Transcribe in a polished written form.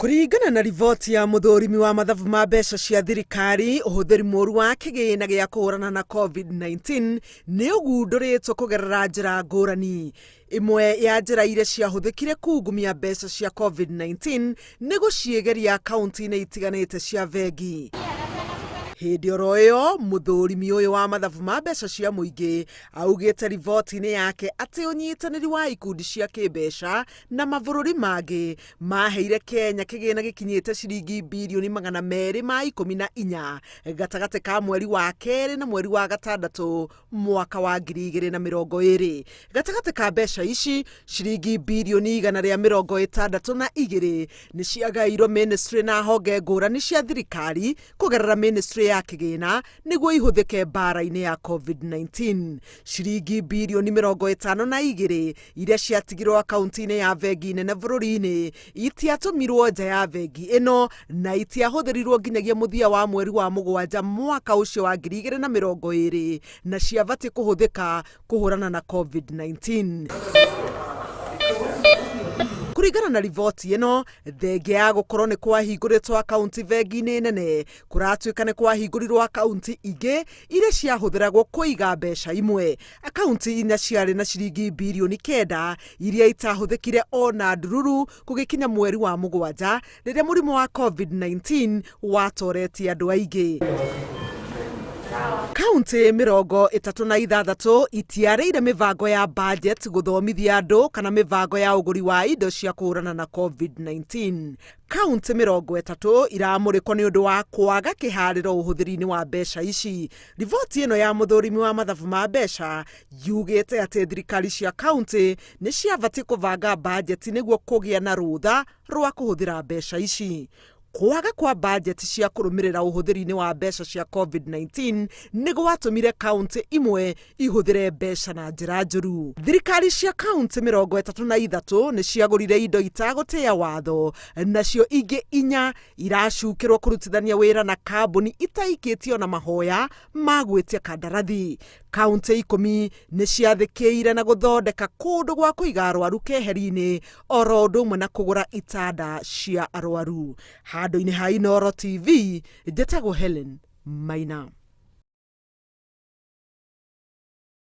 Kũringana na riboti ya mũthũrimi wa mathabu ma mbeca cia thirikari, ũhũthĩri mũru wa kĩgĩna gĩa kũhũrana na Covid-19 nĩ ũgundũrĩtwo kũgerera njĩra ngũrani. Ĩmwe ya njĩra iria ciahũthĩkire kungumia mbeca cia Covid-19 nĩ gũciĩgeria akaunti-inĩ itiganĩte cia bengi. Hĩndĩ oro ĩyo, mũthũrimi ũyũ wa mathabu ma mbeca cia mũingĩ augĩte riboti-inĩ yake atĩ ũnyitanĩri wa ikundi cia kĩmbeca na mabũrũri mangĩ maheire Kenya kĩgĩna gĩkinyĩte ciringi birioni 214 gatagatĩ ka mweri wa kerĩ na mweri wa gatandatũ mwaka wa 2020. Gatagatĩ ka mbeca ici, ciringi birioni 162 nĩ ciagaĩirwo ministry na honge ngũrani cia thirikari kũgerera ministry ya kĩgĩna nĩguo ihũthĩke mbaara-inĩ ya Covid-19. Ciringi birioni 52 iria ciatigirwo akaunti-inĩ ya bengi nene bũrũri-inĩ itiatũmirwo nja ya bengi ĩno na itiahũthĩrirwo nginyagia mũthia wa mweri wa mũgwanja mwaka ũcio wa 2020 na ciabatiĩ kũhũthĩka kũhũrana na Covid-19. Kũringana na riboti ĩno, thengia ya gũkorwo nĩ kwahingũrĩtwo akaunti bengi-inĩ nene, kũratuĩka nĩ kwahingũrirwo akaunti ingĩ iria ciahũthĩragwo kũiga mbeca imwe. Akaunti inya ciarĩ na ciringi birioni 9 iria itahũthĩkire ona ndururu gũgĩkinya mweri wa mũgwanja rĩrĩa mũrimũ wa Covid-19 watoretie andũ aingĩ. Kauntĩ 36 itiarĩire mĩbango ya budget gũthomithia andũ kana mĩbango ya ũgũri wa indo cia kũhũrana na Covid-19. Kauntĩ 30 iramũrĩkwo nĩ ũndũ wa kwaga kĩharĩro ũhũthĩri-inĩ wa mbeca ici. Riboti ĩno ya mũthũrimi wa mathabu ma mbeca yugĩte atĩ thirikari cia kauntĩ nĩ ciabatiĩ kũbanga bajeti nĩguo kũgĩa na rũtha rwa kũhũthĩra mbeca ici. Kwaga kwa bajeti cia kũrũmĩrĩra ũhũthĩri-inĩ wa mbeca cia Covid-19 nĩ gwatũmire kauntĩ imwe ihũthĩre mbeca na njĩra njũru. Thirikari cia kauntĩ 33 nĩ ciagũrire indo itagũtĩĩa watho, nacio ingĩ inya iracukĩrwo kũrutithania wĩra na kambuni itaikĩtio na mahoya ma gwĩtia kandarathi. Kauntĩ 10 nĩ ciathĩkĩire na gũthondeka kũndũ gwa kũiga arwaru keheri-inĩ oro ũndũ ũmwe na kũgũra itanda cia arwaru. Handũ-inĩ ha Inooro TV, njĩtagwo Helen Maina.